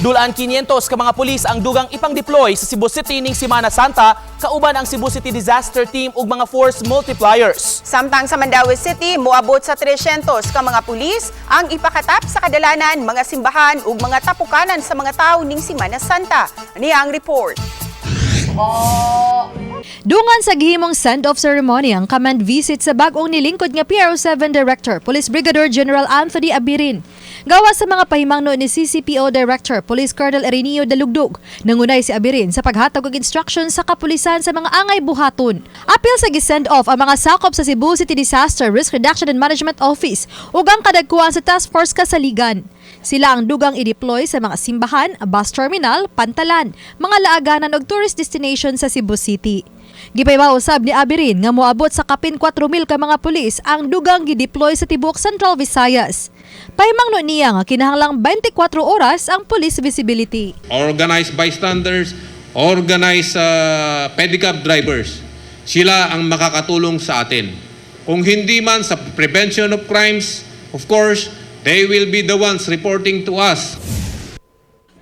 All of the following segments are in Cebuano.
Dulaan 500 ka mga pulis ang dugang ipang-deploy sa Cebu City ning Semana Santa kauban ang Cebu City Disaster Team ug mga force multipliers. Samtang sa Mandaue City, moabot sa 300 ka mga pulis ang ipakatap sa kadalanan, mga simbahan ug mga tapukanan sa mga tao ning Semana Santa. Niya ang report. Dungan sa gihimong send-off ceremony ang command visit sa bag-ong nilingkod nga PRO7 Director, Police Brigadier General Anthony Abirin. Gawa sa mga pahimangno ni CCPO Director, Police Colonel Ireneo Dalugdug, nangunay si Abirin sa paghatag og instructions sa kapulisan sa mga angay buhaton. Apil sa gi-send off ang mga sakop sa Cebu City Disaster Risk Reduction and Management Office ug ang kadagkuan sa Task Force Kasaligan. Sila ang dugang i-deploy sa mga simbahan, bus terminal, pantalan, mga laaganan ug tourist destination sa Cebu City. Gipahibaw usab ni Abirin nga moabot sa kapin 4,000 ka mga pulis ang dugang gi-deploy sa tibuok Central Visayas. Pahimangno niya nga kinahanglang 24 oras ang police visibility. Organized bystanders, organized pedicab drivers. Sila ang makakatulong sa atin. Kung hindi man sa prevention of crimes, of course, they will be the ones reporting to us.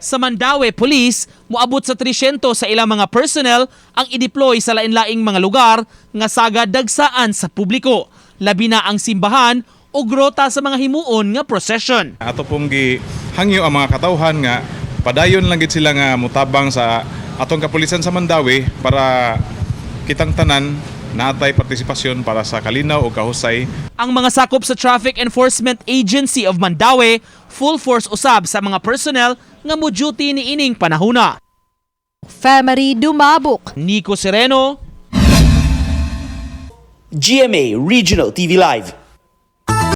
Sa Mandaue Police, moabot sa 300 sa ilang mga personnel ang i-deploy sa lain-laing mga lugar nga sagad dagsaan sa publiko. Labi na ang simbahan o grota sa mga himuon nga procession. Ato pong gihangyo ang mga katawhan nga padayon lang gid sila nga mutabang sa atong kapulisan sa Mandaue para kitang tanan natay partisipasyon para sa kalinaw o kahusay. Ang mga sakop sa Traffic Enforcement Agency of Mandaue, full force usab sa mga personnel nga mo duty ni ining panahuna. Femery Dumabok. Nico Sereno, GMA Regional TV Live.